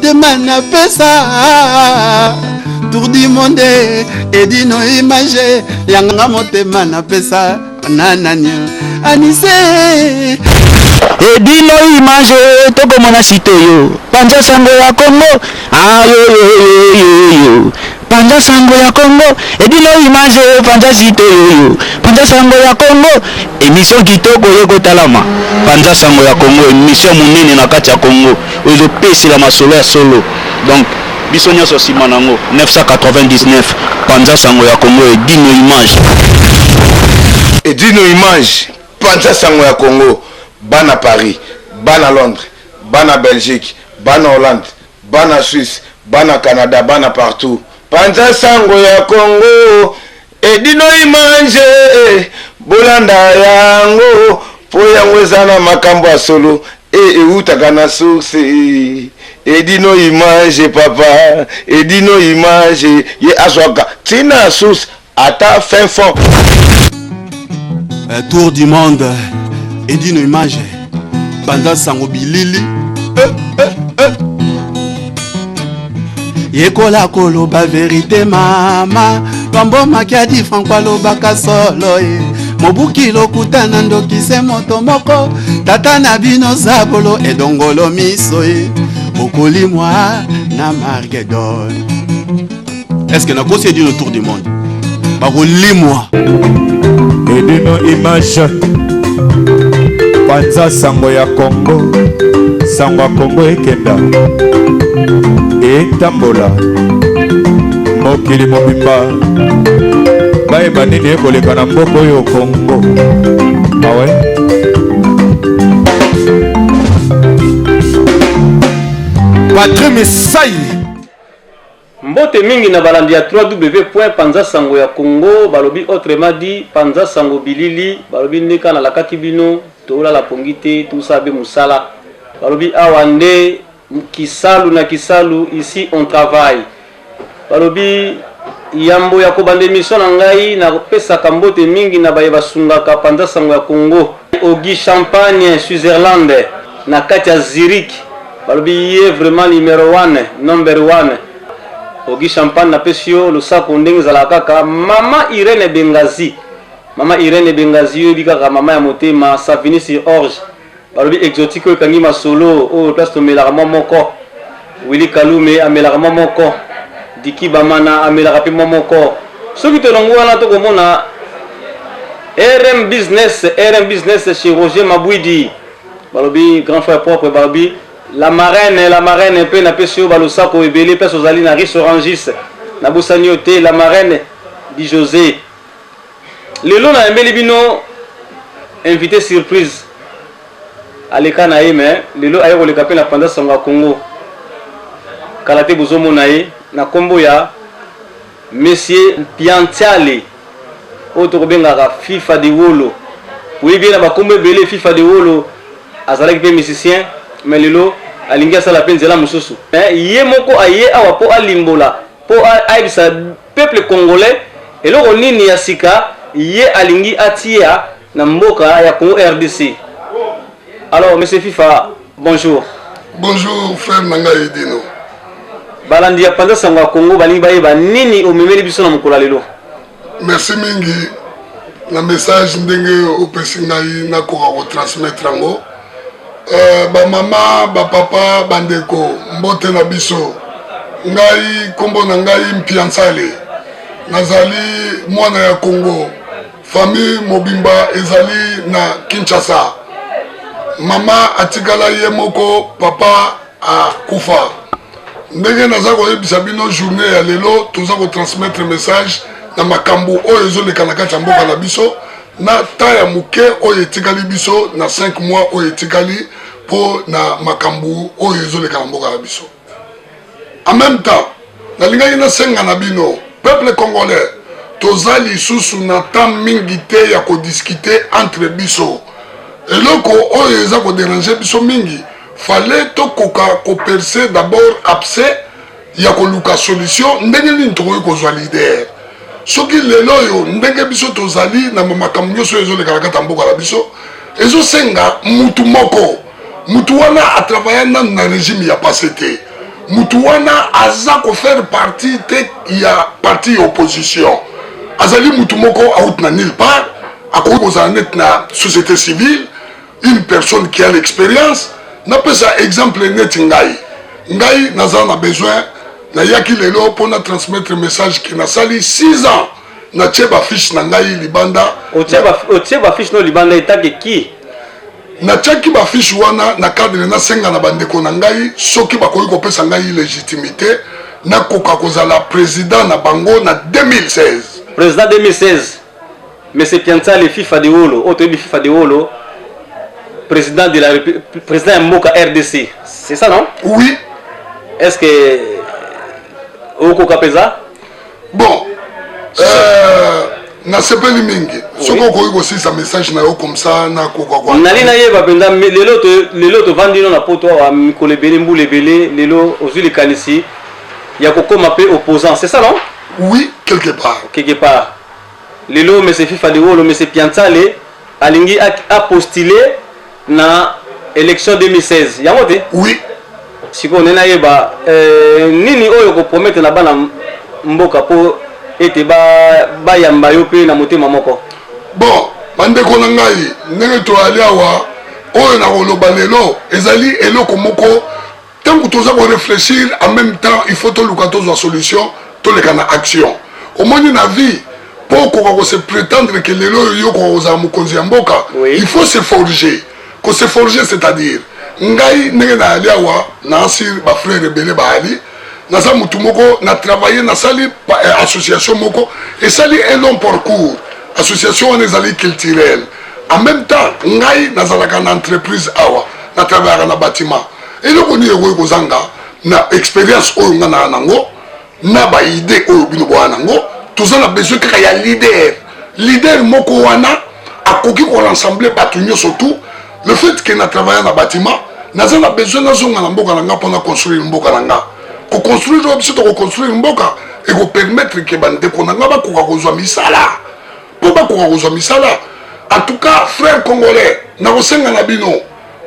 Motema napesa tour du monde edino image yanga motema napesa na nani anise Edino image tokomona site oyo panza sango ya Congo ayoyoyoyoyo panza sango ya Congo edino image panza site oyo panza sango ya Congo emission kitoko ye kotalama panza sango ya Congo emission monene na kati ya Congo oyo ezopesela masolo ya solo donc biso nyonso nsima nango 999 panza sango ya Congo edino image. Edino image panza sango ya Congo bana Paris bana Londres bana Belgique bana Hollande bana Suisse bana Canada bana partout panza sango ya Congo Edino image bolanda yango po yango eza na makambo ya solo e ewutaka na source Edino image papa Edino image ye azwaka tina ya source ata fin fond. Tour du monde Edino image panza sango bilili eh, eh, eh. Yekola koloba verite mama Lwambo Makiadi Franco alobaka solo ye mobuki lokuta na ndoki se moto moko tata na bino zabolo edongolo miso ye bokolimwa na Margedon. Est-ce que nakosi edino tour du monde bakolimwa Edino image panza sango ya Congo sango ya Congo ekenda etambola mokili mobimba bayeba nini ekoleka na mboka oyo Congo awe Patri Misai. Mbote mingi na balandi ya www.panzasango ya Congo, balobi autrement dit panza sango bilili, balobi ndeka nalakaki bino tolala pongi te, tosala be mosala, balobi awa nde kisalu na kisalu, ici on travaille. Balobi yambo ya kobanda emission na ngai napesaka mbote mingi na baye basungaka panza sango ya Congo. Auguy Champagne Switzerland na kati ya Zurich. Balobi ye vraiment numero one, number one. Auguy Champagne napesi yo losako ndenge ezalaka kaka. Mama Irène Bengazi, Mama Irène Bengazi yo yebi kaka mama ya motema, Savigny sur Orge. Balobi exotique oyo ekangi masolo oyo place tomelaka mwa moko. Willy Kalume amelaka mwa moko. Diki Bamana amelaka pe mwa moko. Soki tolongwe wana tokomona RM Business, RM Business chez Roger Mabwidi. Balobi grand frère propre, balobi la marraine, la marraine pe napesi yo balosako ebele place ozali na Riche Orangis. Nabosani yo te la marraine di José. Lelo nayambeli bino invité surprise aleka na ye mais lelo aye koleka pe na panza sango ya Congo. Kala te bozomona ye na kombo ya Monsieur Mpiantiale oyo tokobengaka Fifa de Wolo. Boyebi ye na bakombo ebele. Fifa de Wolo azalaki pe musicien mais lelo alingi asala pe nzela mosusu. Mais ye moko aye awa po alimbola, po ayebisa peuple congolais eloko nini ya sika ye alingi atia na mboka ya Congo RDC. Alors monsieur Fifa, bonjour. Bonjour frère na ngai Edino. Balandi ya panza sango ya Congo balingi bayeba nini omemeli biso na mokolo ya lelo. Merci mingi na message ndenge opesi ngai nakoka kotransmettre yango. Ba mama, ba papa, bandeko, mbote na biso. Ngai kombo na ngai Mpiansale, nazali mwana ya Congo. Famille mobimba ezali na Kinshasa. Mama atikala ye moko, papa akufa. Ndenge naza koyebisa bino journée ya lelo, toza kotransmettre message na makambo oyo ezoleka na kati ya mboka na biso na temps ya moke oyo etikali biso na 5 mois oyo etikali mpo na makambo oyo ezoleka na mboka na biso. En même temps, nalingaki nasenga na bino peuple congolais, toza lisusu na temps mingi te ya kodiscuter entre biso. Eloko oyo eza kodéranger biso mingi, fallait tokoka kopercer d'abord abcès ya koluka solution ndenge nini tokoki kozwa leader. Soki lelo oyo ndenge biso tozali na makambo nyonso oyo ezoleka na kati ya mboka na biso, ezosenga mutu moko, mutu wana atravaya nanu na régime ya passé te. Mutu wana aza ko faire partie te ya parti ya opposition. Azali mutu moko auti na nulle part, akoki kozala neti na société civile, une personne qui a l'expérience. Napesa exemple neti ngai. Ngai naza na besoin, nayaki lelo mpo na transmettre message ke nasali 6 ans natie ba fiche na ngai libanda. Otie ba fiche no libanda etake ki? Natiaki ba fiche wana na cadre nasenga na bandeko na ngai soki bakoki kopesa ngai légitimité nakoka kozala président na bango na 2016. Président 2016, Monsieur Pianzale FIFA de Wolo, oyo toyebi FIFA de Wolo, président de la président ya mboka RDC, c'est ça non? Oui. Est-ce que okoka mpenza? Bon, nasepeli mingi soki okoki kosilisa message na yo comme ça nakoka kwa nali nayeba mpenza lelo lelo tovandi no na poto awa mikolo ebele, mbula ebele, lelo ozwi likanisi ya kokóma mpe opposant, c'est ça non? Oui, quelque part. Quelque part. Lelo monsieur FIFA de Wolo, monsieur Pianzale alingi apostule na élection 2016 yango te? Oui. Sikoyo nde nayeba nini oyo kopromettre na bana mboka mpo ete bayamba yo mpe na motema moko. Bon, bandeko na ngai, ndenge toyali awa, oyo nakoloba lelo ezali eloko moko. Ntango toza korefléchir, en même temps il faut toluka tozwa solution, toleka na action. Omoni, na vie, mpo okoka kose prétendre ke lelo oyo yo okoka kozala mokonzi ya mboka, il faut se forger. Kose forger, c'est-à-dire ngai ndenge nayali awa, naasi bafrère ebele bayali, naza motu moko na travaille, nasali association moko esali un long parcours. Association wana ezali culturelle. En même temps ngai nazalaka na entreprise awa, na travaillaka na bâtiment. Eloko nini ekoki kozanga na expérience oyo nga naa nango, na baidée oyo bino boya nango? Toza na besoin kaka ya leader, leader moko wana akoki korassembler bato nyonso. Tout le fait ke na travaille na bâtiment, naza na besoin nazonga na mboka na nga mpona construire mboka na nga. Koconstruire oyo biso tokoconstruire mboka ekopermettre ke bandeko na nga bakoka kozwa misala, mpo bakoka kozwa misala. En tout cas, frère congolais, nakosenga na bino,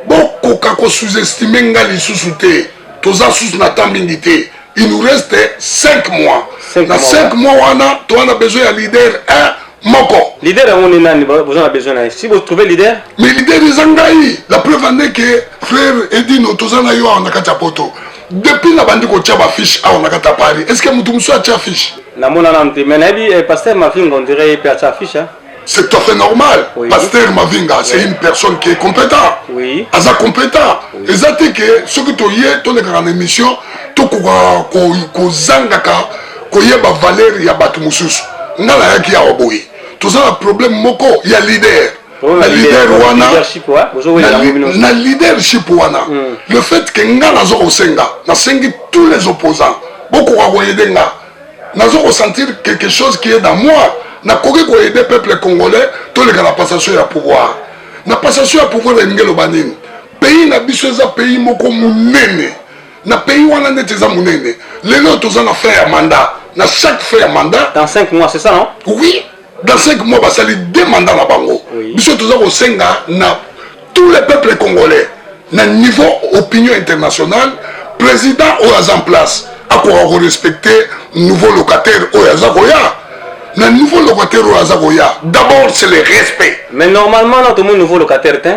bokoka kosous-estimer nga lisusu te. Toza susu na temps mingi te, il nous reste 5 mois. Na 5 mois wana, toza na besoin ya leader 1 moko. Leader yango ni nani boza na besoin na ye, si vous trouvez leader? Mais leader eza ngai. La preuve en est que, frère Edino, toza na yo awa na kati ya poto. Depuis na bandi kotia bafiche awa na kati ya Paris, est ce que motu mosusu atia fiche? Namona nanu te, mais nayebi pasteur Mavinga, on dirait ye mpe atia fiche, hein? C'est tout à fait normal. Pasteur Mavinga, c'est une personne qui est compétent. Aza compétent. Eza te ke soki toye tolekaka na émission, tokoka kozangaka koyeba valeur ya bato mosusu. Nga nayaki awa boye, toza na problème moko ya leader. Na leader wana, na leadership wana, le fait ke nga naza kosenga, nasengi tous les opposants bokoka koaider nga. Nazo kosentir quelque chose qui est dans moi, nakoki koaider peuple congolais toleka na passation ya pouvoir. Na passation ya pouvoir elingi eloba nini? Pays na biso eza pays moko monene. Na pays wana, neti eza monene, lelo toza na fin ya mandat. Na chaque fin ya mandat, Dans 5 mois, c'est ça non? Oui, dans 5 mois basali deux mandats na bango. Biso toza kosenga na tous les peuples congolais, na niveau opinion internationale, président oyo aza en place akoka korespecter nouveau locataire oyo aza koya. Na nouveau locataire oyo aza koya, d'abord c'est le respect. Mais normalement na tomoni nouveau locataire te.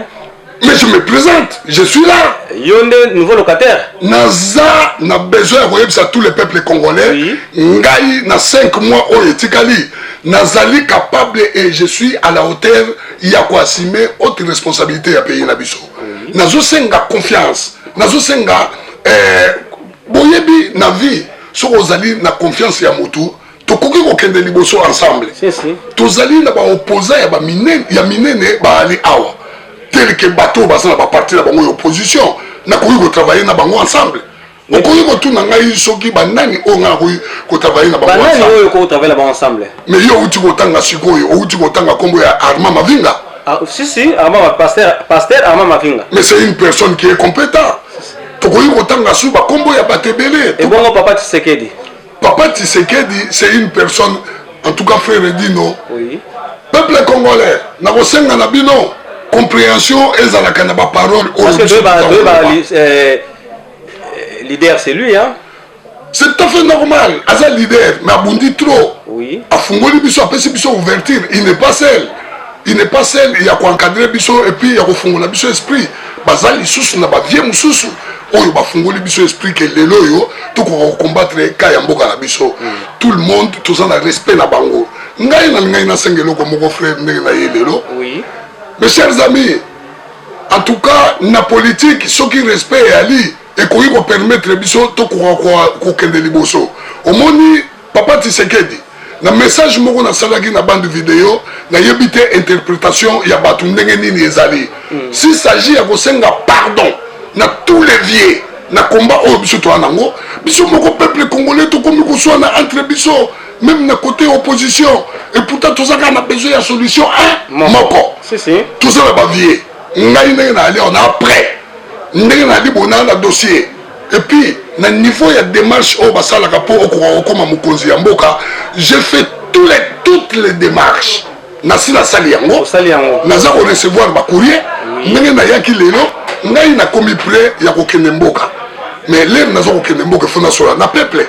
Mais je me présente, je suis là. Yo nde nouveau locataire? Naza na besoin ya koyebisa tous les peuples congolais, ngai na 5 mois oyo etikali, nazali capable et je suis à la hauteur ya koassumer haute responsabilité ya pays na biso. Nazosenga confiance, nazosenga boyebi na vie, soki ozali na confiance ya motu, tokoki kokende liboso ensemble. Si, si. Tozali na baopposant ya baminene, ya minene baali awa, tel ke bato oyo baza na baparti na bango ya opposition, nakoki kotravailler na bango ensemble. Okoki kotuna ngai soki banani oyo ngai nakoki kotravailler na bango Banani ensemble. oyo kotravailler na bango ensemble? Mais yo outi kotanga sikoyo, outi kotanga nkombo ya Armand Mavinga. Ah, si si, Armand, pasteur Armand Mavinga. Mais c'est une personne qui est compétent. Tokoki kotanga su bakombo ya bato ebele. Ebongo papa Tshisekedi? Papa Tshisekedi, c'est une personne, en tout cas, frère Edino, peuple congolais, nakosenga na bino compréhension ezalaka na baparole oyo. Parce que biso toyeba tozala toyeba koloba. Leader, c'est lui, hein. C'est tout à fait normal, aza leader, mais abundi trop. Oui. Afungoli biso, apesi biso ouverture. Il n'est pas seul, il n'est pas seul ya koencadrer biso et puis ya kofungola biso esprit. Baza lisusu na bavieux mosusu oyo bafungoli biso esprit ke lelo oyo tokoka kocombattre ka ya mboka na biso. Tout le monde, toza na respect na bango. Ngai nalingai nasenga eloko moko, frère, ndenge na ye lelo. Mes chers amis, en tout cas na politique, soki respect eyali, ekoki kopermettre biso tokoka kokende liboso. Omoni papa Tisekedi, na message moko nasalaki na bande video, nayebi te interprétation ya bato ndenge nini ezali. S'il s'agit ya kosenga pardon na tous les vieux na combat oyo biso toya nango, biso moko peuple congolais tokomi koswana entre biso, même na côté opposition, et pourtant toza kaka na besoin ya solution un moko. Si, si. Toza na bavieux. Ngai ndenge nayali awa, na après ndenge nayali boye, naa na dossier et puis na niveau ya démarche oyo basalaka mpo okoka kokóma mokonzi ya mboka, j'ai fait toutes les démarches, nasi nasali yango. Osali yango. Naza korecevoir bacourrier. Ndenge nayaki lelo, ngai nakomi prêt ya kokende mboka, mais l'heure naza kokende mboka, efo nasola na peuple,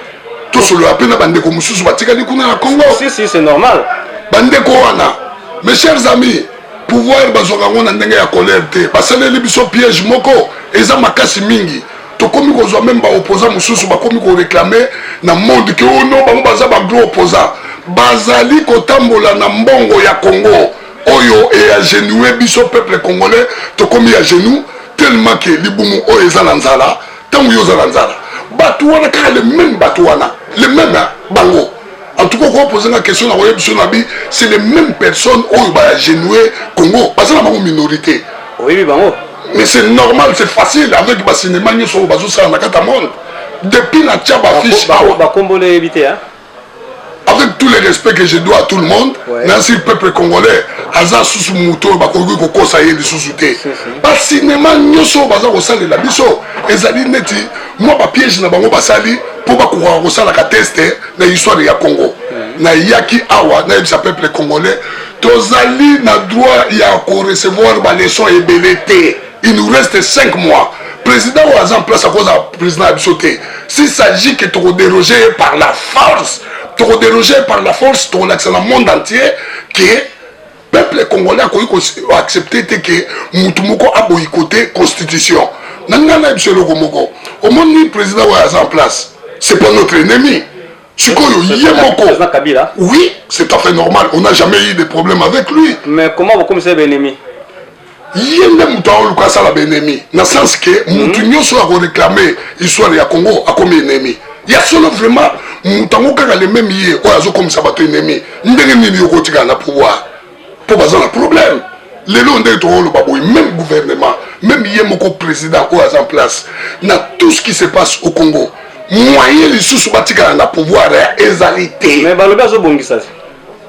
tosolola mpe na bandeko mosusu batikali kuna na Congo. Si, si, c'est normal. Bandeko wana, mes chers amis, pouvoir bazwaka yango na ndenge ya colère te. Basaleli biso piège moko eza makasi mingi. Tokomi kozwa même baopposant mosusu bakomi koréclamer na monde ke ono bango baza bagros opposant, bazali kotambola na mbongo ya Congo oyo eagenouiller biso peuple congolais. Tokomi ya genou tellement ke libumu oyo eza na nzala. Ntango yo oza na nzala, bato wana kaka, le même bato wana, le même, hein, bango. En tout cas, okoposer nga question na koyebi biso na bi, c'est les mêmes personnes oyo baagenouiller Congo, baza na bango minorité. Oyebi bango. Mais c'est normal, c'est facile, avec bacinéma nyonso oyo bazosala na kati ya monde depuis na tia bafiche awa. Bakombolo oyebi te, hein. Avec tout le respect que je dois à tout le monde, nasi peuple congolais aza susu moto oyo bakoki kokosa ye lisusu te. Bacinéma nyonso oyo baza kosalela biso ezali neti mwa bapiège na bango basali mpo bakokaka kosalaka test na histoire ya Congo. Nayaki awa nayebisa peuple congolais, tozali na droit ya korecevoir baleçon ebele te. Il nous reste 5 mois. Président oyo aza en place akozala président ya biso te. S'il s'agit que tokodéroger par la force, tokodéroger par la force. Tokolakisa na monde entier ke peuple congolais akoki koaccepter te ke mutu moko aboyikote constitution. Na ngai na biso eloko moko, omoni président oyo aza en place, c'est pas notre ennemi. Sikoyo ye moko Président Kabila. Oui, c'est tout à fait normal, on n'a jamais eu de problème avec lui. Mais comment bokomisa ye ennemi? Ye nde moto aoluka asala baennemi, na sens ke motu nyonso oyo akoréclamer histoire ya Congo akomi ennemi ya solo. Vraiment, moto yango kaka, le même ye oyo azokomisa bato ennemi, ndenge nini yo kotikala na pouvoir? Mpo baza na problème lelo ndenge tokoloba boye, même gouvernement, même ye moko président oyo aza en place, na tout ce qui se passe au Congo, moyen lisusu batikala na pouvoir ezali te. Mais balobi azobongisa.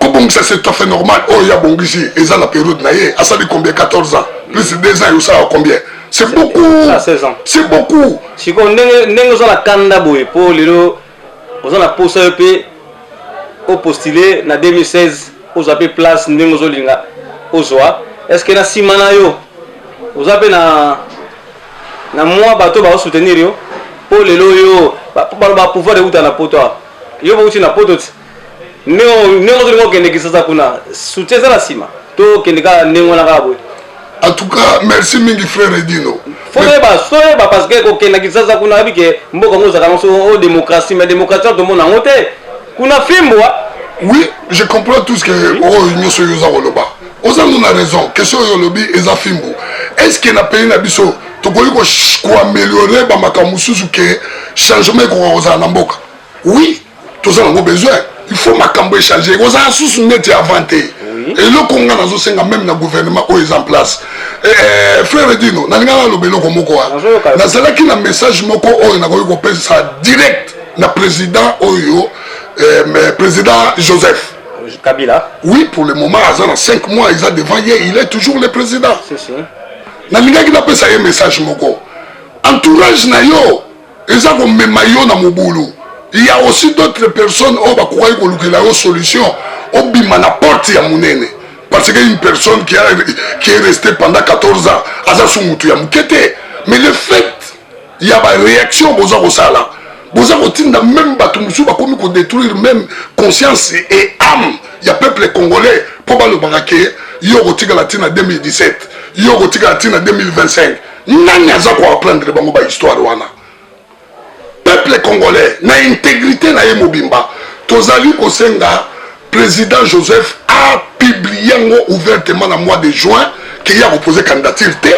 Kobongisa, c'est tout à fait normal. Oyo ya bongisi eza na période na ye. Asali combien? 14 ans plus 2 ans, osala combien? C'est beaucoup. Ça, 16 ans. C'est beaucoup. Sikoyo ndenge oza na kanda boye, mpo lelo oza na posa yo mpe opostule na 2016, ozwa mpe place ndenge ozolinga ozwa, est ce que na nsima na yo oza mpe na mwa bato baosoutenir yo? Mpo lelo oyo baloba pouvoir euta na poto awa, yo bauti na poto ti ndenge ozolinga okende Kisasa kuna, soutien eza na nsima to okende kaka ndenge wana kaka boye? En tout cas, merci mingi, frère Edino. Faut toyeba, toyeba, parce que kokenda Kisasa kuna, oyebi ke mboka yango ozalaka nango o démocratie, mais démocratie wana tomona yango te kuna, fimbwa. Oui, je comprends tout ce que oyo nyonso oyo oza koloba, oza no na raison. Question oyo olobi eza fimbu. Est ce que na pays na biso tokoki koaméliorer bamakambo mosusu ke changement ekoka kozala na mboka? Oui, toza nango besoin. Il faut makambo echanger, ekozala susu neti avant te. Eloko nga nazosenga même na gouvernement oyo eza en place, frère Edino, nalinga naloba eloko moko wana. Nazalaki na message moko oyo nakoki kopesa direct na président oyo, mais président Joseph Kabila. Oui, pour le moment aza na 5 mois eza devant ye, il est toujours le président. Si, si. Nalingaki napesa ye message moko: entourage na yo eza komema yo na mobulu. Il y a aussi d'autres personnes oyo bakokaki kolukela yo solution obima na porte ya monene, parce que une personne qui est restée pendant 14 ans aza su mutu ya moke te. Mais le fait Ya ba réaction boza kosala, boza kotinda même bato mosusu bakomi kodétruire même conscience et âme ya peuple congolais, mpo balobaka ke yo okotikala ntina 2017, yo okotikala ntina 2025. Nani aza koapprendre bango bahistoire wana? Peuple congolais na intégrité na ye mobimba, tozali kosenga président Joseph apublie yango ouvertement na mois de juin ke ye akopose candidature te,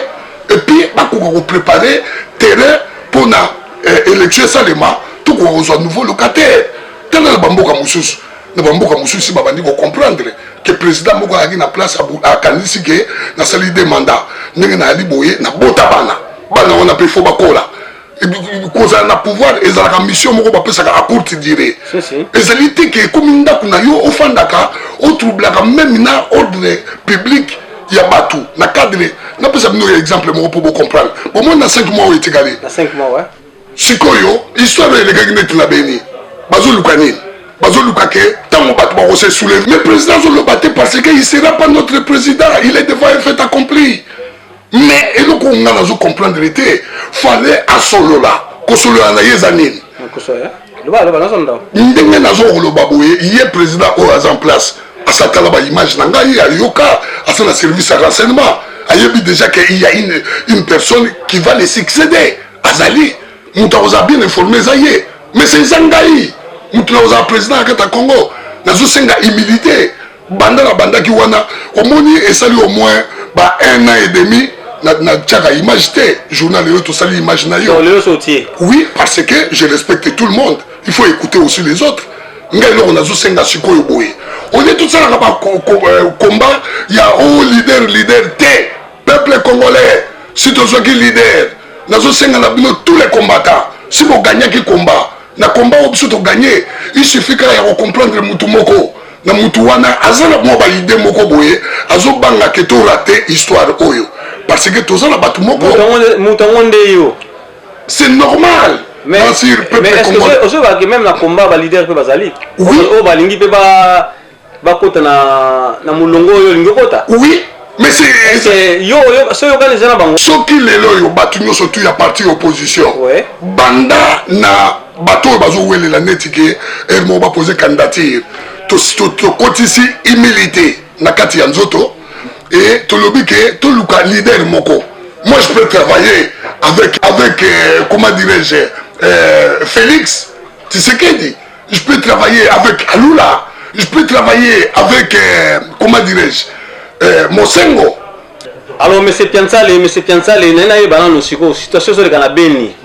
et puis bakoka kopréparer terrain mpona élection esalema, tokoka kozwa nouveau locataire. Tala na bamboka mosusu, na bamboka mosusu babandi kocomprendre ke président moko ayaki na place, akanisi ke nasali deux mandats, ndenge nayali boye, nabota bana, bana wana mpe fo bakola. Kozala na pouvoir ezalaka mission moko bapesaka à courte durée. Ezali te ke ekomi ndako na yo, ofandaka, otroublaka même na ordre public ya bato. Na cadre napesa bino ya exemple moko mpo bocomprendre, bomoni na 5 mois oyo etikali. Na 5 mois, ouais. Sikoyo histoire oyo elekaki neti na Beni, bazoluka nini? Bazoluka ke ntango bato bakose soulever, mais président azoloba te parce que il sera pas notre président, il est devant un fait accompli. Mais eloko nga nazo comprendre te, fallait asolola. Kosolola na ye eza nini? Ndenge nazo koloba boye, ye président oyo aza en place, asatala baimage na ngai, ayoka, aza na service ya renseignement, ayebi déjà que il y a une personne qui va le succéder. Azali moto akozala bien informé, eza ye. Mais c'est eza ngai moto nakozala président ya kati ya Congo. Nazosenga humilité. Banda na bandaki wana, omoni esali au moins ba un an et demi natiaka image te. Journal oyo tosali image na yo. Oui, parce que je respecte tout le monde, il faut écouter aussi les autres. Ngai eloko nazosenga sikoyo boye, olie tosalaka bacombat ya o leader, leader te. Peuple congolais, si tozwaki leader, nazosenga na bino tous les combattants, si boganyaki combat, na combat oyo biso toganye, il suffit kaka ya kocomprendre mutu moko na mutu wana aza na mwa baidées moko boye, azobanga ke torater histoire oyo, parce que toza na bato moko. Moto yango nde yo. C'est normal. Mais est-ce que ozobaki même na combat, baleader mpe bazali oyo balingi mpe bakota na molongo oyo olingi okota? Oui, mais c'est yo so oyokani eza na bango. Soki lelo oyo bato nyonso tu ya parti opposition, banda na bato oyo bazowelela neti ke ere moko bapose candidature, tokotisi humilité na kati ya nzoto e tolobi ke toluka leader moko. Moi, je peux travailler avec, comment dirais-je, Félix Tshisekedi, je peux travailler avec Alula, je peux travailler avec, comment dirais-je, Mosengo. Alors, monsieur Pianzale, monsieur Pianzale, naye nayeba nano sikoyo situation ezoleka na Beni.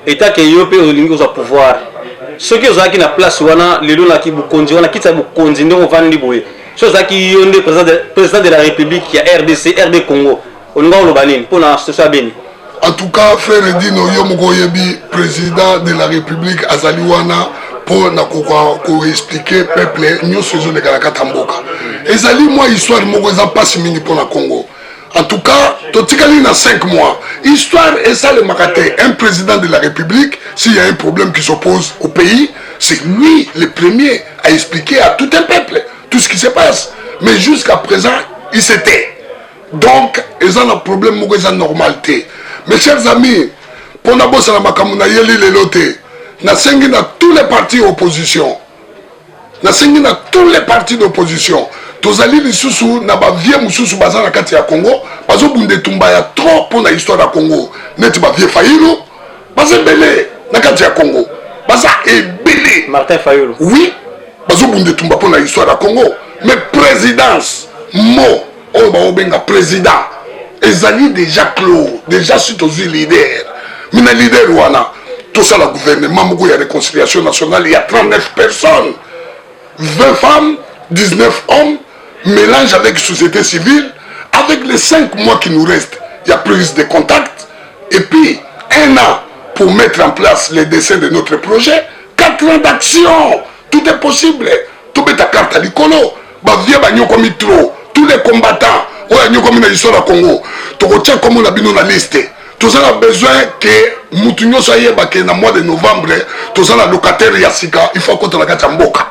Etake yo mpe olingi kozwa pouvoir, soki ozalaki na place wana lelo naki bokonzi wana, kiti ya bokonzi, ndenge ovandi boye, so ozalaki yo nde président de la République ya RDC, RD Congo, olinga oloba nini mpona situation ya Beni? En tout cas, frère Dino, yo moko oyebi, président de la République azali wana mpo na koexpliquer peuple nyonso ezoleka na kati ya mboka. Ezali mwa histoire moko eza mpasi mingi mpo na Congo. En tout cas, totikali na 5 mois. Histoire esalemaka te. Un président de la République, s'il y a un problème qui s'oppose au pays, c'est lui le premier à expliquer à tout un peuple tout ce qui se passe. Mais jusqu'à présent, il se tait. Donc eza na problème moko eza normal te. Mes chers amis, mpo na bosala makambo nayeli lelo te, nasengi na tous les partis opposition, nasengi na tous les partis d'opposition, tozali lisusu na bavieux mosusu baza na kati ya Congo, bazobunda etumba ya trop mpo na histoire ya Congo, neti bavieux Fayulu, baza ebele na kati ya Congo, baza ebele. Martin Fayulu. Oui, bazobunda etumba mpo na histoire ya Congo. Mais présidence mo oyo baobenga président ezali déjà clos. Déjà si tozwi leader, mi na leader wana tosala gouvernement moko ya réconciliation nationale ya 39 personnes, 20 femmes, 19 hommes, mélange avec société civile. Avec les 5 mois qui nous restent, il y a prise de contact et puis un an pour mettre en place les dessins de notre projet, 4 ans d'action, tout est possible. Tobeta carte à likolo, bavieux banyokomi trop, tous les combattants oyo anyokomi na histoire ya Congo, tokotia kombo na bino na liste. Toza na besoin ke mutu nyonso ayeba ke na mois de novembre toza na locataire ya sika, il faut akota na kati ya mboka.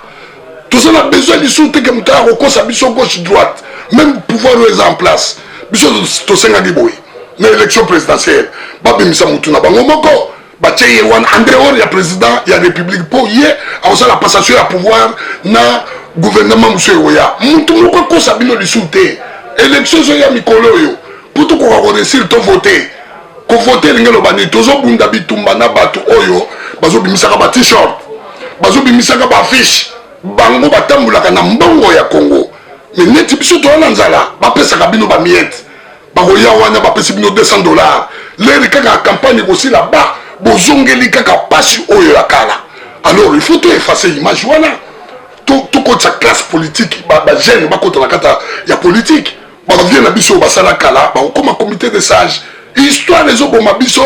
Toza na besoin lisusu te ke moto aya kokosa biso gauche, droite. Même pouvoir oyo eza en place, biso tosengaki boye na élection présidentielle, babimisa mutu na bango moko. Batie ye wana en dehors ya président ya république mpo ye akosala passation ya pouvoir na gouvernement mosusu ekoya. Mutu moko akosa bino lisusu te. Élection ezoya mikolo oyo mpo tokoka koréussir tovote. Kovote elingi eloba nini? Tozobunda bitumba na bato oyo bazobimisaka ba t-shirt, bazobimisaka ba affiche. Bango batambolaka na mbongo ya Congo, mais neti biso toza na nzala, bapesaka bino bamiettes. Bakoya wana, bapesi bino 200 $. L'heure kaka campagne ekosila, ba bozongeli kaka pasi oyo ya kala. Alors il faut to effacer image wana, tokotisa classe politique, bajeune bakota na kati ya politique. Bavieux na biso oyo basala kala bakokoma comité de sage. Histoire ezoboma biso.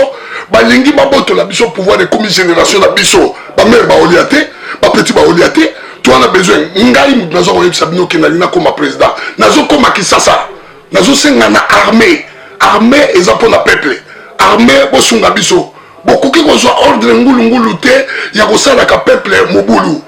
Balingi babotola biso pouvoir. Ekomi génération na biso, bamères baolia te, bapetits baolia te. To wana besoin. Ngai moto naza koyebisa bino ke nalingi nakoma président, nazokoma Kisasa, nazosenga na armée. Armée eza mpona peuple. Armée, bosunga biso. Bokoki kozwa ordre ngulungulu te ya kosalaka peuple mobulu.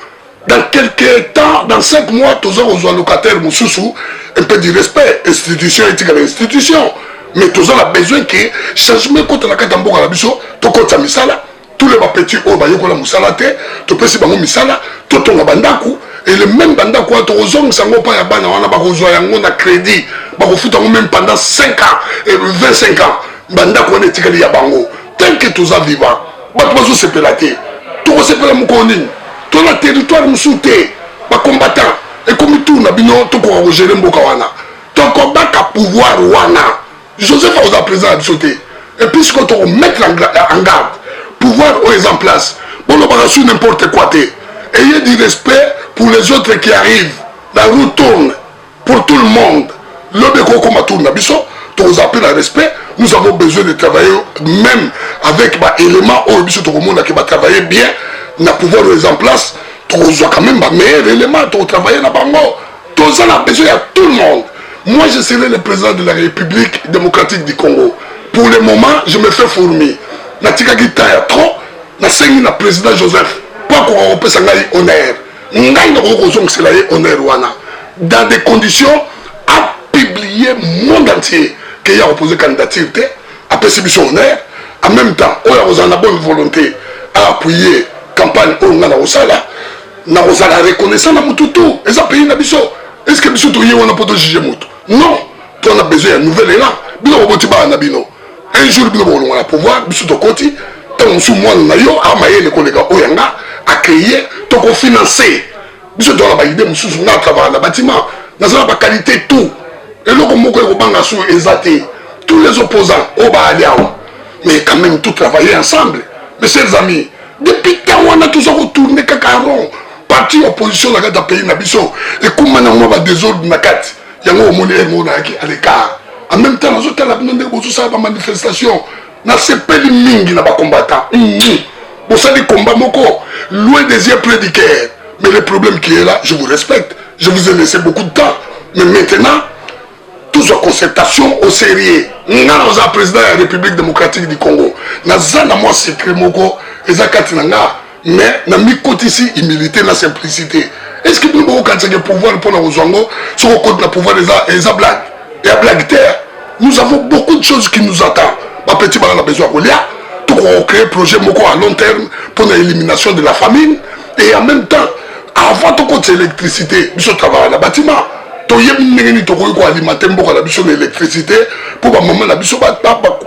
Dans quelques temps, dans 5 mois, toza kozwa locataire mosusu. Un peu du respect, institution etikala institution, mais toza na besoin ke changement ekota na kati ya mboka na biso. Tokotisa misala, tous les bapetits oyo bayekola mosala te, topesi bango misala. Totonga bandako, et le même bandako wana tokozongisa yango mpa ya bana wana. Bakozwa yango na crédit, bakofuta yango même pendant 5 ans et 25 ans. Bandako wana etikali ya bango tant que toza vivant. Bato bazosepela te, tokosepela mokolo nini? To na territoire mosusu te. Bacombattant, ekomi tour na bino. Tokoka kogérer mboka wana, tokobaka pouvoir wana. Joseph akozala président na biso te. Et puis sikoyo tokomettre en garde pouvoir oyo eza en place. Bolobaka sur n'importe quoi te. Ayez du respect pour les autres qui arrivent. La roue tourne pour tout le monde. Lobi ekokoma tour na biso, tokozala mpe na respect. Nous avons besoin de travailler même avec baélément oyo biso tokomonaki batravailler bien na pouvoir oyo eza en place. Tokozwa quand même bameilleur élément, tokotravailler na bango. Toza na besoin ya tout le monde. Moi, je serai le président de la République démocratique du Congo. Pour le moment, je me fais fourmi. Natikaki temps ya trop. Nasengi na président Joseph mpo akoka kopesa ngai honneur. Ngai nakoki kozongisela ye honneur wana dans des conditions apublier monde entier ke ye akopose candidature te, apesi biso honneur. En même temps, oyo akozala na bonne volonté aappuyer campagne oyo ngai nakosala, nakozala reconnaissant na motu tu. Eza pays na biso. Est ce que biso toye wana mpo tojuge motu? Non, to na besoin ya nouvel élan. Bino boboti bana na bino, un jour bino bokolongwa na pouvoir, biso tokoti. Ntango mosusu mwana na yo amayele koleka oyo yanga acréer, tokofinance. Biso toza na baidées mosusu. Nga travaille na bâtiment, naza na baqualité tout. Eloko moko ekobanga su eza te. Tous les opposants oyo baali awa, mais quand même tout travailler ensemble, mes chers amis. Depuis ntango wana toza kotourne kaka rond. Parti opposition na kati ya pays na biso ekóma na mwa badésordre na kati yango. Omoni ere moko nayaki à l'écart. En même temps, nazotala bino ndenge bozosala bamanifestation. Nasepeli mingi na bacombattant. Bosali combat moko loin des yeux, près du cœur. Mais le problème qui est là, je vous respecte, je vous ai laissé beaucoup de temps, mais maintenant tozwa concertation au sérieux. Nga naza président ya République démocratique du Congo. Naza na mwa secret moko eza kati na nga, mais na mikotisi humilité na simplicité. Est ce que bino bokokanisaka pouvoir mpona kozwa yango, soki okoti na pouvoir, eza blague ya blague te? Nous avons beaucoup de choses qui nous attend. Bapetits bana na besoin ya kolia. Tokocréer projet moko à long terme mpona élimination de la famine. Et en même temps, avant tokotisa électricité, biso travaille na bâtiment, toyebi ndenge nini tokoki koalimenter mboka na biso na électricité mpo bamama na biso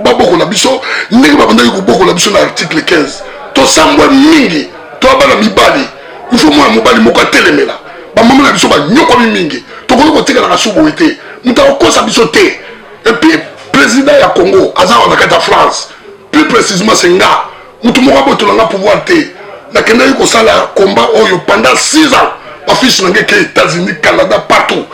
babokola biso ndenge babandaki kobokola biso na article 15. Tosambwe mingi. To bana mibali, il faut mwana mobali moko atelemela bamama na biso banyokwami mingi. Tokoki kotikalaka su boye te. Moto akokosa biso te. Et puis président ya Congo aza awa na kati ya France, plus précisément c'est nga. Motu moko abotolanga pouvoir te. Nakendaki kosala combat oyo pendant 6 ans. Bafiche na ngai ke États-Unis, Canada, partout.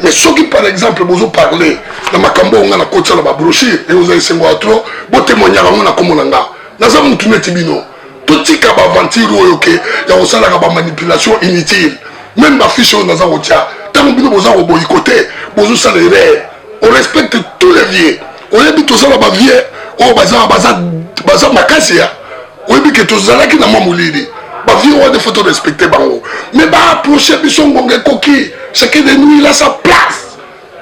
Mais soki par exemple bozoparle na makambo oyo nga nakotisa na babrochure, ekozala esengo ya trop. Botémoignaka yango na kombo na nga. Naza mutu neti bino. Totika baaventure oyo ke ya kosalaka bamanipulation inutile. Même bafiche oyo naza kotia, ntango bino boza koboyikote, bozosala erreur. On respecte tous les vieux. Oyebi, tozala bavieux oyo baza, baza, baza makasi ya oyebi ke tozalaki na mwa molili. Bavieux wana, faut torespecte bango, mais baapproche biso. Ngonga ekoki. Chacun de nous, il a sa place,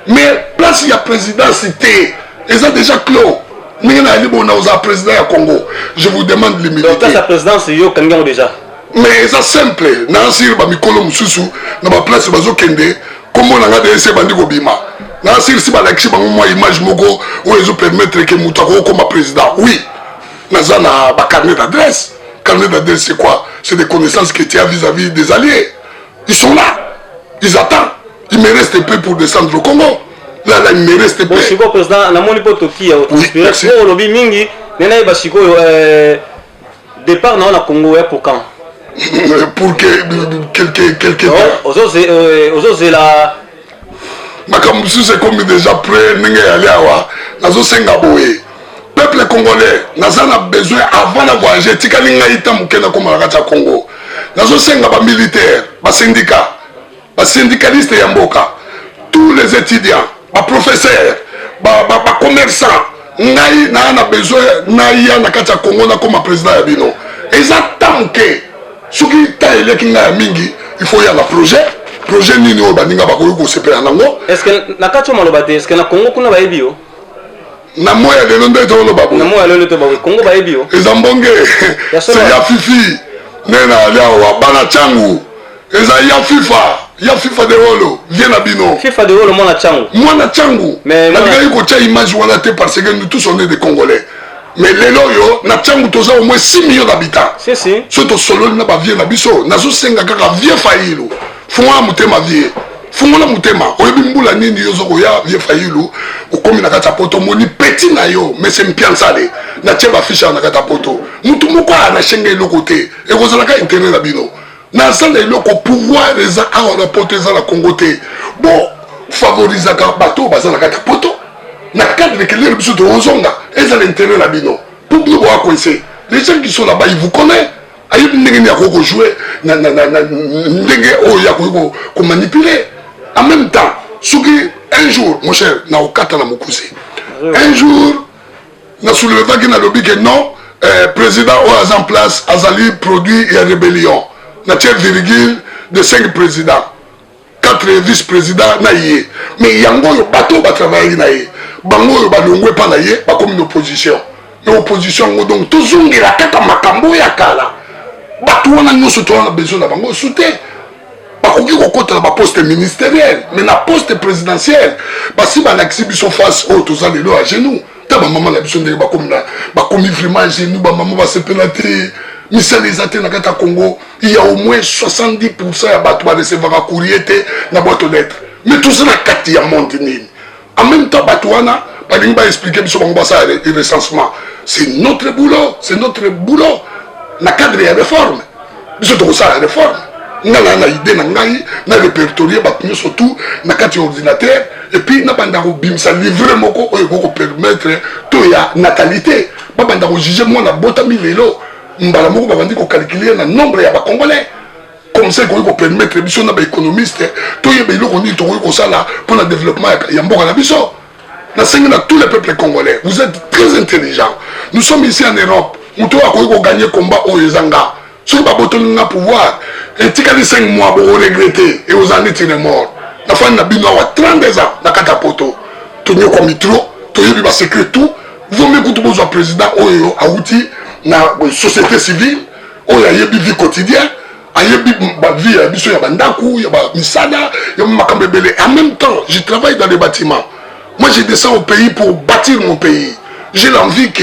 mais place ya présidence te, eza déjà clos. Ndenge nayali boye nakozala président ya Congo. Je vous demande l'humilité. Donc place ya présidence yo okangi yango déjà? Mais eza simple, naasir bamikolo mosusu na baplace bazokende, kombo na nga de ese ebandi kobima. Naasir si balakisi bango mwa image moko oyo ezopermettre ke moto akoki kokoma président. Oui, naza na bacarnet d'adresse. Carnet d'adresse, c'est quoi? C'est des connaissances que tu as vis-à-vis des alliés. Ils sont là, ils attendent. Il me reste peu pour descendre au Congo. Là, là, il me reste peu. Bon, sikoyo président, namoni mpo toki ya Oui, otranspire merci. oyo olobi mingi nde nayeba sikoyo départ na yo na Congo ya pour quand? Pour que quelque temps. Ozozela. Makambo mosusu ekomi déjà prêt. Ndenge eyali awa, nazosenga boye: peuple congolais, naza na besoin avant na voyage. Etikali ngai ta moke nakóma na kati ya Congo. Nazosenga bamilitaire, basyndicat, basyndicaliste ya mboka, tous les étudiants, baprofesseur, bacommerçant, ngai naa na besoin naya na kati ya Congo, nakóma président ya bino. Eza ta moke. Soki ta eleki ngai ya mingi, il faut ya na projet. Projet nini oyo baninga bakoki kosepela nango? Est ce que na kati oyo maloba te, est ce que na Congo kuna bayebi yo? Na moi ya lelo nde toloba Na boye. moi ya lelo to bawe Congo bayebi yo? Eza mbonge. Ya solo. Se ya fifi nde na ali awa, bana Tshangu, eza ya Fifa, ya Fifa de Wolo, vie na bino. Fifa de Wolo, mwana Tshangu. Mwana Tshangu. Mais nalingaki kotia image wana te parce que nous tous, on est des Congolais. Mais lelo oyo na Tshangu toza au moins 6 millions d'habitants. Si si. So tosololi na bavieux na biso, nazosenga kaka vieux Fayulu, fungola motema. Vieux, fungola motema. Oyebi mbula nini yo ozokoya? Vieux Fayulu, okomi na kati ya Poto, omoni petit na yo mese Mpiansale, natie bafiche awa na kati ya Poto. Mutu moko aya na shenge eloko te, ekozalaka intérêt na bino. Naza na eloko, pouvoir eza awa na Poto, eza na Congo te. Bo favorisaka bato oyo baza na kati ya Poto na cadre kelele. Biso tozonga, ezala intérêt na bino po bino boya coince. Les gens qui sont là-bas, ils vous connaissent. Ayebi ndenge nini akoki kojouer na ndenge oyo akoki komanipuler. En même temps, soki un jour, mon cher, na okata na mokuse, un jour nasoulevaki, nalobi ke non, président oyo aza en place azali produit ya rébellion. Natie virgule de 5 présidents, 4 vice président na ye. Mais yango oyo bato oyo batravaillaki na ye, bango oyo balongwe epa na ye, bakomi na opposition. Na opposition yango, donc tozongela kaka makambo oyo ya kala. Bato wana nyonso toza na besoin na bango su te. Bakoki kokɔta na baposte ministériel, mais na poste présidentiel, basi balakisi biso face oyo toza lelo ya genou. Ta bamama na biso ndenge bakomi na bakomi vraiment genou. Bamama basepela te, misala eza te na kati ya Congo. Il y a au moins 70 ya bato barecevaka courrier te na boîte aux lettres. Mais toza na kati ya monde nini? En même temps, bato wana balingi baexpliquer biso, bango basala recensement. C'est notre boulot, c'est notre boulot. Na cadre ya réforme, biso tokosala réforme. Nga na idée na ngai na répertorier bato nyonso tout na kati ya ordinateur et puis nabanda kobimisa livre moko oyo ekoki kopermettre to ya natalité. Babanda kojuger mwana botami lelo, mbala moko babandi kocalculer na nombre ya Bacongolais. Comme ça ekoki kopermettre biso na baéconomiste toyeba eloko nini tokoki kosala mpona développement ya mboka na biso. Nasengi na tous les peuples congolais, vous êtes très intelligents. Nous sommes ici en Europe. Moto oyo akoki kogagner combat oyo eza nga. Soki babotoli nga pouvoir, etikali 5 mois, bokoregretter e ozala neti remords. Nafandi na bino awa 32 ans na kati ya Poto, tonyokwami trop, toyebi basecret tout. Vomi kutu bozwa président oyo awuti na société civile, oyo ayebi vie quotidien, ayebi bavie ya biso ya bandako, ya bamisala, ya makambo ebele. En même temps, je travaille dans les bâtiments. Moi, je descends au pays pour bâtir mon pays. J'ai l'envie que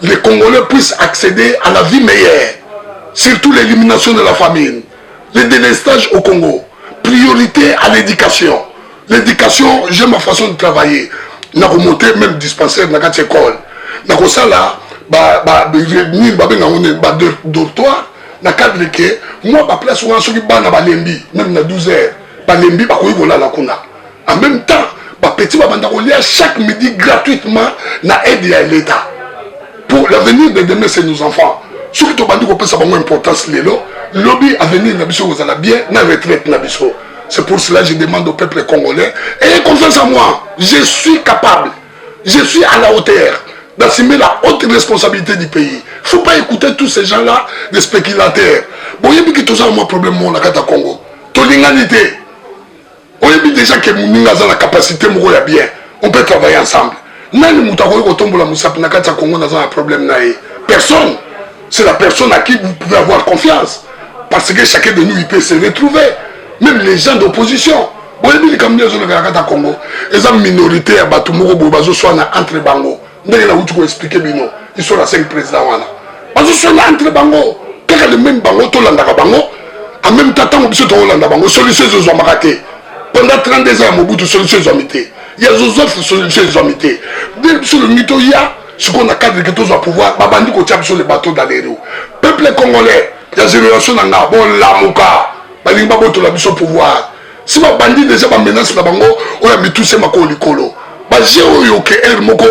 les Congolais puissent accéder à la vie meilleure, surtout l'élimination de la famine, le délestage au Congo, priorité à l'éducation. L'éducation, j'ai ma façon de travailler. Nakomonter même dispensaire na kati école, nakosala nini babengango nini, badortoir, na cadre ke mwa baplace wana, soki bana balembi, même na 12 heures balembi, bakoki kolala kuna. En même temps, bapetits babanda kolia chaque midi gratuitement na aide ya l'État. Pour l'avenir de demain, c'est nos enfants. Soki tobandi kopesa bango importance lelo, lobi avenir na biso kozala bien na retraite na biso. C'est pour cela que je demande au peuple congolais: ayez confiance en moi. Je suis capable, je suis à la hauteur d'assumer la haute responsabilité du pays. Faut pas écouter tous ces gens là, des spéculateurs. Boyebi ki toza mwa problème moko na kati ya Congo, tolingani te. Oyebi déjà ke moninga aza na capacité moko ya bien, on peut travailler ensemble. Nani moto akoki kotombola mosapi na kati ya Congo naza na problème na ye? Personne. C'est la personne à qui vous pouvez avoir confiance. Parce que chacun de nous, il peut se retrouver. Même les gens d'opposition. Boyebi likambo nde ezoleka na kati ya Congo. Eza minorité ya bato moko boye bazoswana entre bango. Ndenge nauti koexplike bino histoire ya 5 président wana. Bazoswana entre bango. Kaka le même bango tolandaka bango. En même temps, ntango biso tokolanda bango, solution ezozwamaka te. Pendant 32 ans ya Mobutu, solution ezwami te. Ya Joseph, solution ezwami te. Nde biso lolingi toya sikoyo na cadre ke tozwa pouvoir, babandi kotia biso le bateau dans les roues. Peuple congolais ya génération na nga, bolamuka, balingi babotola biso pouvoir. Si babandi déjà ba menace na bango oyo ya mituse makolo likolo, ba jeu oyo ke aire moko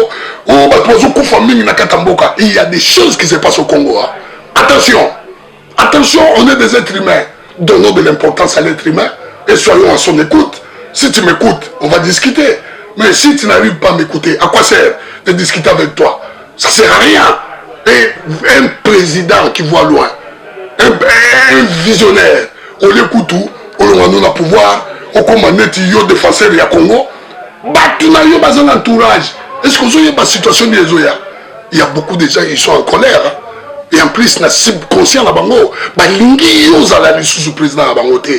oyo bato bazokufa mingi na kati ya mboka. Il y a des choses qui se passent au Congo, hein. Attention, attention, on est des êtres humains. Donnons de l'importance à l'être humain et soyons à son écoute. Si tu m'écoutes, on va discuter. Mais si tu n'arrives pas à m'écouter, à quoi sert de discuter avec toi? Ça sert à rien. Et un président qui voit loin, un visionnaire, au lieu kutu, olonga nous na pouvoir, okoma neti yo défenseur ya Congo, batu na yo baza na entourage. Est-ce que ozoyeba situation nini ezoya? Il y a beaucoup de gens qui sont en colère, hein. Et en plus na subconscient na bango balingi yo ozala lisusu président na bango te.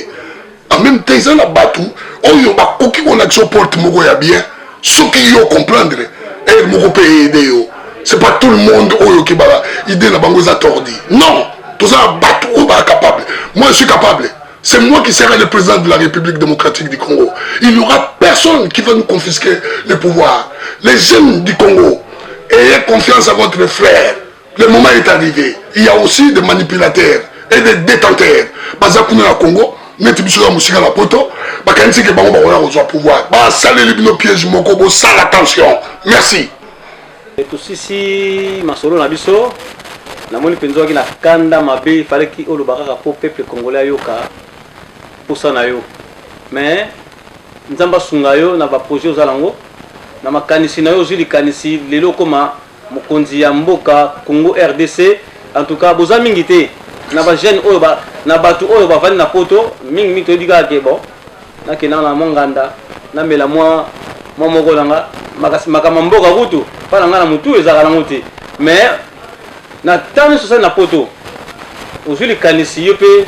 En même temps eza na bato oyo bakoki kolakisa porte moko ya bien soki yo comprendre heure moko mpe aide yo. C'est pas tout le monde oyo ke ba idée na bango eza tordi. Non, toza na bato oyo baa capable. Moi, je suis capable. C'est moi qui serai le président de la République démocratique du Congo. Il n'y aura personne qui va nous confisquer le pouvoir. Les jeunes du Congo, ayez confiance à votre frère. Le moment est arrivé. Il y a aussi des manipulateurs et des détenteurs. Baza kuna na Congo, neti biso ya mosika na poto, bakanisi ke bango bakoya kozwa pouvoir. Basaleli bino piège moko, bosala attention. Merci. Tosisi masolo na biso. Namoni mpenza oki na kanda mabe, falaki oloba kaka po peuple congolais ayoka posa na yo. Mais Nzambe asunga yo na ba projet oza nango, na makanisi na yo. Ozwi likanisi lelo okoma mokonzi ya mboka Congo RDC. En tout cas boza mingi te na ba jeune oyo ba, na bato oyo bavandi na poto mingi mingi. Toyebi kaka ke bon, nakenda na mwa nganda, namela mwa mwa moko na nga makasi, makambo mboka kutu mpa na nga na motu ezalaka nango te. Mais na ntango nyonso osali na poto, ozwi likanisi yo mpe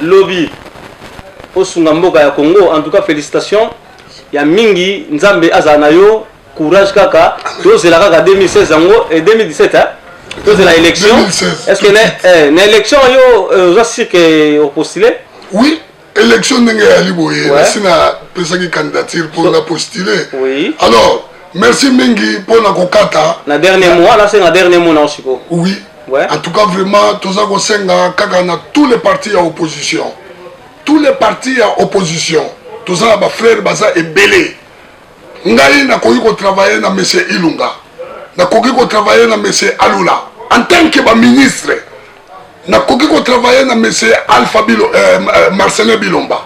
lobi osunga mboka ya Congo. En tout cas, félicitations ya mingi. Nzambe azala na yo, courage kaka. Tozela kaka 2016 yango et 2017, hein? Tozela élection. Est ce que na élection yo oza sûr ke opostule? Oui, élection ndenge eyali boye, nasi napesaki candidature mpo na postule. Alors merci mingi mpona kokata. Na dernier mois, nasenga dernier mot na siko. Oui. En tout cas, vraiment, toza kosenga kaka na tous les partis ya opposition, tous les partis ya opposition. Toza na bafrère baza ebele. Ngai nakoki kotravaille na monsieur Ilunga, nakoki kotravaille na monsieur Alula en tant que baministre, nakoki kotravaille na monsieur Alpha Bilo, Marcelin Bilomba,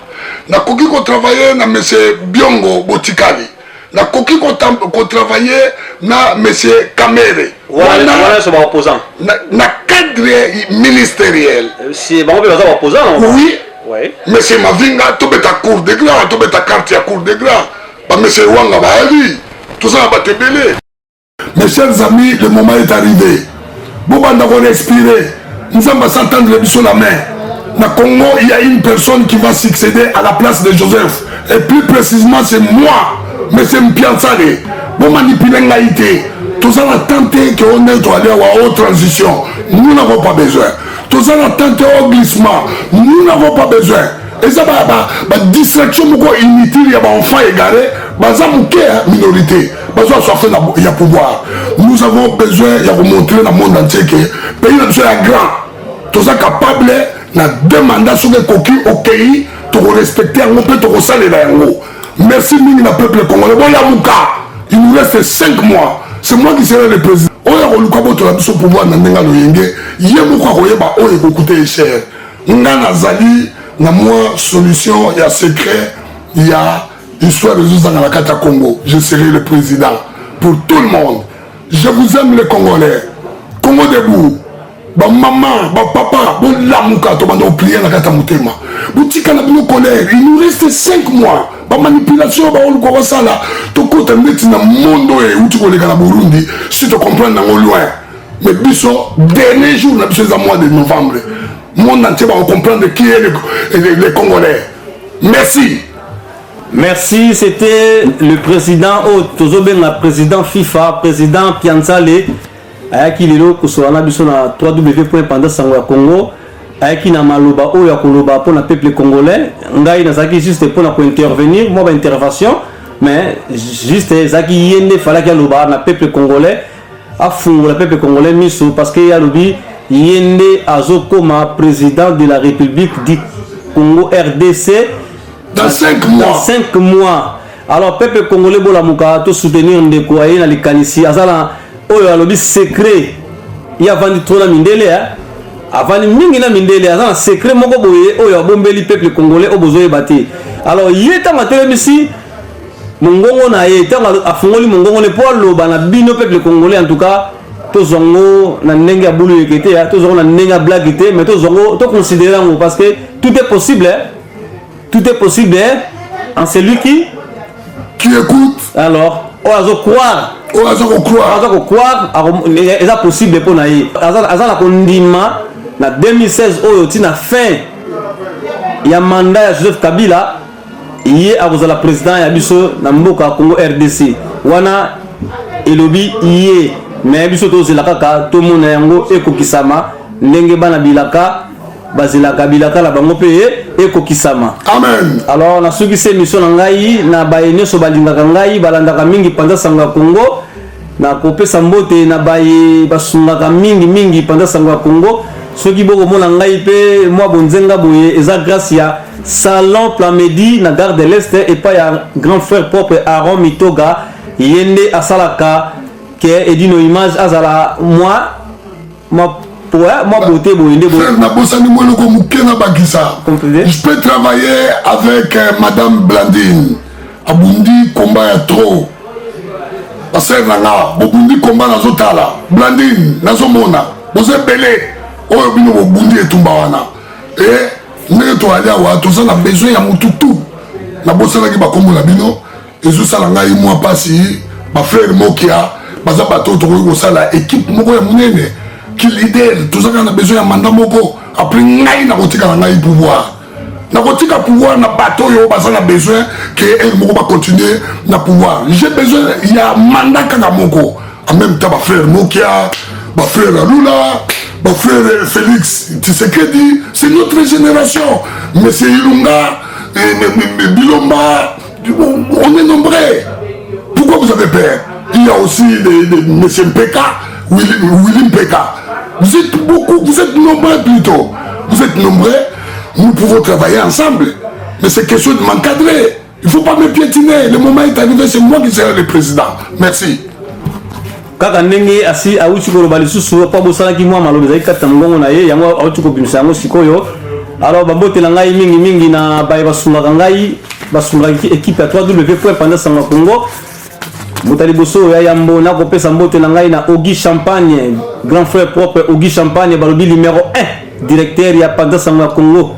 nakoki kotravaille na monsieur Biongo Botikali, nakoki kotravaille na monsieur Kamere. Wana nyonso baopposant. Na cadre ministériel. Si bango mpe baza baopposant. Oui. Monsieur Mavinga, tobeta cour de grand, tobeta carte ya cour de grand. Bamessieur Wanga bayali, toza na bato ebele. Mes chers amis, le moment est arrivé. Bobanda korespirer. Nzambe asatendre biso la main. Na Congo, il y a une personne qui va succéder à la place de Joseph. Et plus précisément, c'est moi, monsieur Mpiansale. Bomanipule ngai te. Toza na tante ke on est toali awa o transition. Nous n'avons pas besoin. Toza na tante o glissement. Nous n'avons pas besoin. Eza ba distraction moko inutile ya ba enfants égarés, baza moke ya minorité, bazwa soif ya pouvoir. Nous avons besoin ya komontrer na monde entier ke pays na biso ya grand, toza capable na deux mandats. Soki ekoki, okei, tokorespecte yango mpe tokosalela yango. Merci mingi na peuple congolais, bolamuka. Il nous reste 5 mois, c'est moi qui serai le président. Oyo akoluka botola biso pouvoir na ndenge aloyenge, ye moko akoyeba oyo ekokuta ye cher. Nga nazali na mwa solution ya secret ya histoire ezozanga na kati ya Congo. Je serai le président pour tout le monde. Je vous aime, les Congolais. Congo debout. Bamama, bapapa, bolamuka, tobanda koprier na kati ya motema. Botika na bino colère. Il nous reste 5 mois. Bamanipulation baoluka kosala, tokota ndeti na monde oyo euti koleka na Burundi, si tocomprendre yango loin. Mais biso, dernier jour na biso eza mois de novembre. Monde entier bakocomprendre qui est le Congolais. Merci. Merci, c'était le président oyo tozobenga président FIFA, président Pianzale. Ayaki lelo kosola na biso na www.panza sango ya Congo. Ayaki na maloba oyo ya koloba mpona peuple congolais. Ngai nazalaki juste mpona kointervenir, mwa baintervention, mais juste ezalaki ye nde falaki aloba na peuple congolais, afungola peuple congolais miso, parce que ye alobi ye nde azokoma président de la République du Congo RDC dans 5 mois. Dans 5 mois. Alors, peuple congolais, bolamuka, tosoutenir ndeko aye na likanisi. Aza na oyo alobi secret. Ye avandi trop na mindele, eh? Avandi mingi na mindele, aza na secret moko boye oyo abombeli peuple congolais, oyo bozoyeba te. Alors ye, ntango atelemisi mongongo na ye, ntango afungoli mongongo ne mpo aloba na bino peuple congolais, en tout cas tozwa yango na ndenge ya bulu yeke te, tozwa yango na ndenge ya blague te, mais tozwa yango, toconsidere yango, parce que tout est possible, hein? Tout est possible, hein? En celui qui qui écoute. Alors oyo azo croire, oyo aza kocroire, aza kocroire, eza possible mpo na ye. Aza na kondima na 2016 oyo, ntina fin ya mandat ya Joseph Kabila, ye akozala président ya biso na mboka ya Congo RDC. Wana elobi ye, mais biso tozela kaka tomona yango ekokisama ndenge bana bilaka bazelaka bilaka na bango mpe ekokisama. Amen. Alors nasukisi émission na ngai na baye nyonso balingaka ngai, balandaka mingi Panza Sango ya Congo. Nakopesa mbote na baye basungaka mingi mingi Panza Sango ya Congo. Soki bokomona ngai mpe mwa bonzenga boye, eza grâce ya Salon Plamedi na Gare de l'Est, epai ya grand frère propre Aaron Mitoga. Ye nde asalaka ke Edino Image azala mwa beauté boye nde boye. Frère, nabosani mwa eloko moke na bakisa. Comprenez? Je peux travailler avec madame Blandine, abundi komba ya trop. Basere na nga bobundi komba, nazotala Blandine, nazomona boza ebele oyo bino bobundi etumba wana. E ndenge toali awa, toza na besoin ya motu tu. Nabosanaki bakombo na bino, ezosala ngai mwa mpasi. Bafrère Mokia baza bato oyo tokoki kosala équipe moko ya monene ki leader. Toza kaka na besoin ya mandat moko. Après ngai nakotika na ngai pouvoir, nakotika pouvoir na bato oyo baza na besoin ke ere moko bacontinue na pouvoir. J'ai besoin ya mandat kaka moko. En même temps, bafrère Mokia, bafrère Alula, bafrère Félix Tshisekedi, c'est notre génération. Monsieur Ilunga, Bilomba, on est nombreux. Pourquoi vous avez peur? Il y a aussi des monsieur Mpeka, Willy, Willy Mpeka. Vous êtes beaucoup, vous êtes nombreux plutôt. Vous êtes nombreux, nous pouvons travailler ensemble. Mais c'est question de m'encadrer. Il ne faut pas me piétiner. Le moment est arrivé, c'est moi qui serai le président. Merci. Kaka ndenge asi awuti koloba lisusu, mpo abosanaki mwa maloba ezalaki kati na mongongo na ye, yango awuti kobimisa yango sikoyo. Alors bambotela ngai mingimingi na baye basungaka ngai, basungaka équipe ya 3W.Panza Sango ya Congo. Moto ya liboso ya yambo nakopesa mbote na ngai na Ogi Champagne, grand frère propre Ogi Champagne, balobi numéro 1 directeur ya Panza Sango ya Congo.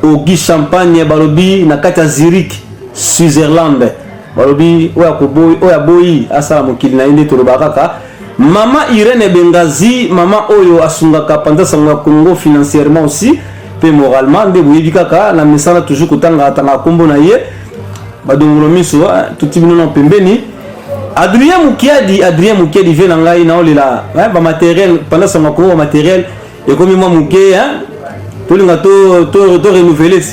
Ogi Champagne, balobi na kati ya Zurich, Switzerland. Balobi oyo akoboyi, oyo aboyi asala mokili na ye. Nde tolobaka kaka. Mama Irene Bengazi, mama oyo asungaka Panza Sango ya Congo financièrement aussi mpe moralement, nde boyebi kaka na mesana toujours kotanga tanga nkombo na ye. Badongolo miso tuti bino na pembeni. Adrien Mukiadi, Adrien Mukiadi, vie na ngai naolela bamatériel Panza Sango ya Congo. Bamatériel ekomi mwa moke, tolinga to renouveler.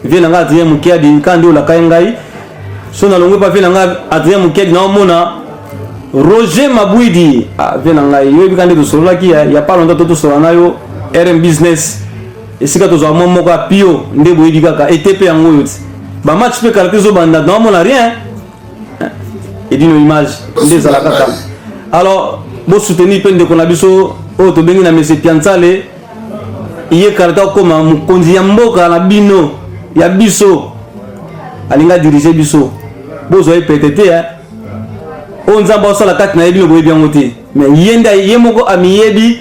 Vie na ngai Adrien Mukiadi, kaka nde olaka ye ngai so nalongwe pa vie na ngai Adrien Mukiadi. Naomona Roger Mabwidi, ah, vie na ngai, yoyebi kaka nde tosololaki ya pas longtemps, to tosola na yo RM Business, esika tozwa mwa moko ya pio. Nde boyebi kaka ete mpe yango oyo ti bamatch mpe kala te ezobanda, naomona rien. Edino Image nde ezala kaka. Alors bosoutenir mpe ndeko na biso oyo tobengi na Mese Pianzale. Ye karata okoma mokonzi ya mboka na bino ya biso, alingi adirige biso. Bozwa ye pete te, oyo Nzambe asala kati na ye, bino boyebi yango te. Mais ye nde ye moko amiyebi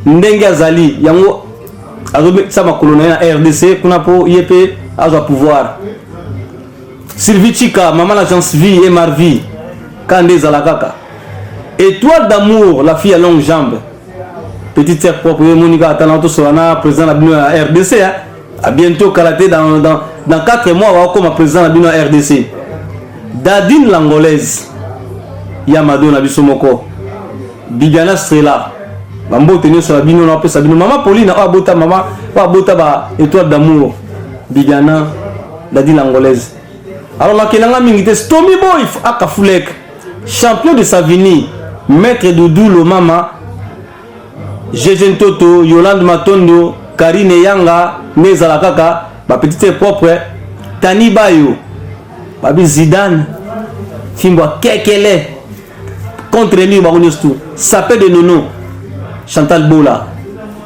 ndenge azali, yango azobetisa makolo na ye na RDC kuna mpo ye mpe azwa pouvoir. Sylvie Chika, maman l'agence vie et Marvie, kande ezala kaka. Étoile d'amour, la fille à longue jambe. Petite sœur propre, ye moni kaka tala tosola na président na bino ya RDC hein. À bientôt kala te dans 4 mois bakoma président na bino ya RDC. Dadine l'angolaise ya Mado na biso moko. Bibiana Strela bambote nyonso na bino napesa bino mama Pauline oyo abota mama oyo abota ba étoile d'amour Bibiana Dadine l'angolaise. Alors nakelanga mingi te Stomy Boy akafulek champion de Savigny maître Doudou Lomama GG Ntoto Yolande Matondo Karine Yanga nde ezala kaka ba petite propre Tani Bayo Babi Zidane Fimbo Kekele contre lui bango nyonso tout sape de nono Chantal Bola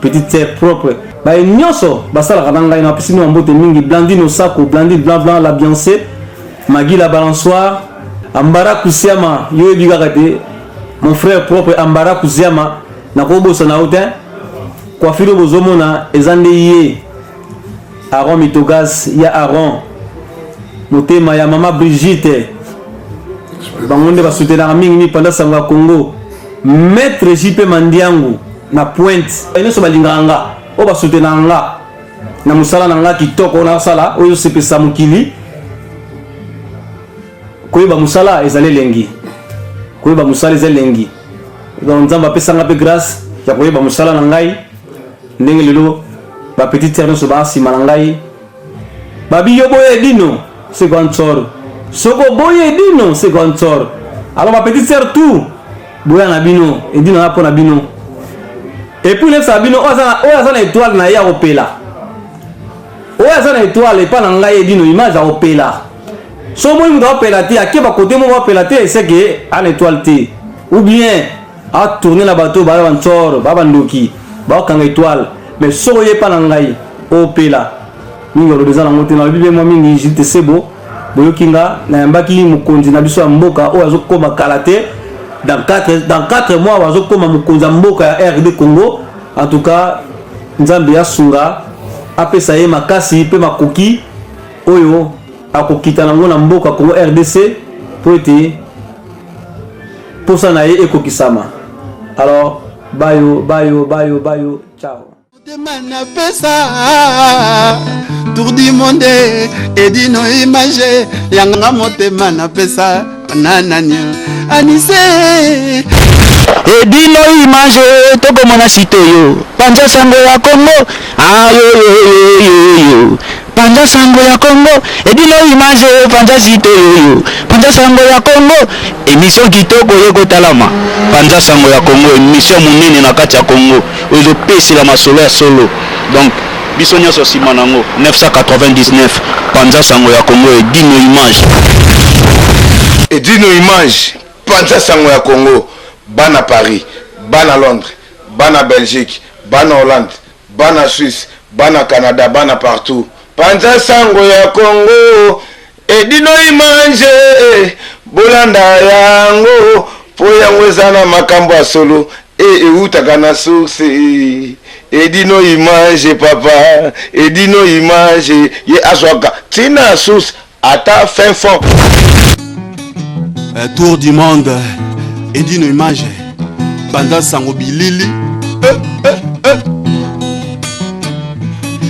petite sœur propre baye nyonso basalaka na ngai napesi bino bambote mingi Blandine Osako Blandine Blanc Blanc la Beyoncé Magui la balançoire Ambara Kusiama yo oyebi kaka te mon frère propre Ambara Kusiama nakobosana yo te coiffure oyo bozomona eza nde ye Aaron Mitogas ya Aaron motema ya mama Brigitte bango nde basutenaka mingi mingi panda sango ya Congo maître JP Mandiangu na pointe nyonso balingaka nga oyo basutenaka nga na mosala na nga kitoko nasala oyo ezosepesa mokili koyeba mosala ezali elengi koyeba mosala eza elengi donc nzambe apesanga mpe grâce ya koyeba mosala na ngai ndenge lelo ba petite sœur nyonso baa nsima na ngai babi yo boye dino seko ntsoro soko boye dino seko ntsoro alors ba petite sœur tout boya na bino edino na mpo na bino et puis nayebisaka bino oyo aza na étoile na ye akopela oyo aza na étoile epa na ngai edino image akopela so omoni moto akopela te akeba kote moko akopela te eseke ana étoile te ou bien atourne na bato baa bantsoro baa bandoki baokanga étoile mais soki oye epa na ngai opela mingi oloba eza nango te nalobi mpe mwa mingi Gilles Sebo boyoki nga nayambaki mokonzi na biso ya mboka oyo azokóma kala te dans 4 mois bazokóma mokonzi ya mboka ya RD Congo. En tout cas nzambe asunga apesa ye makasi mpe makoki oyo akokita nango na mboka Congo RDC po ete posa na ye ekokisama. Alors bayo bayo bayo bayo, ciao. Motema napesa tour du monde edino image yanga motema napesa nanani anise Edino image tokomona site oyo panza sango ya Congo ayoyoyoyo panza sango ya Congo Edino image panza site oyo panza sango ya Congo émission kitoko ye kotalama panza sango ya Congo émission monene na kati ya Congo oyo ezopesela masolo ya solo donc biso nyonso nsima nango 999 panza sango ya Congo Edino image. Edino image panza sango ya Congo bana Paris bana Londres bana Belgique bana Hollande bana Suisse bana Canada bana partout panza sango ya Congo Edino image bolanda yango mpo yango eza na makambo ya solo e eutaka na source Edino image papa Edino image ye azwaka ntina ya source ata fin fond. Tour du monde Edino image panza sango bilili eh, eh, eh.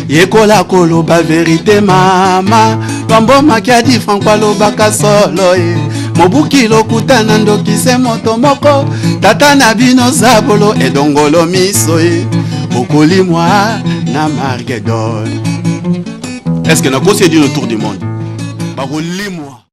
Yekola koloba verité mama Lwambo Makiadi Franco alobaka solo ye mobuki lokuta na ndoki se moto moko tata na bino zabolo edongolo miso ye okolimwa na Margedon. Est-ce que nakosi Edino tour du monde bakolimwa?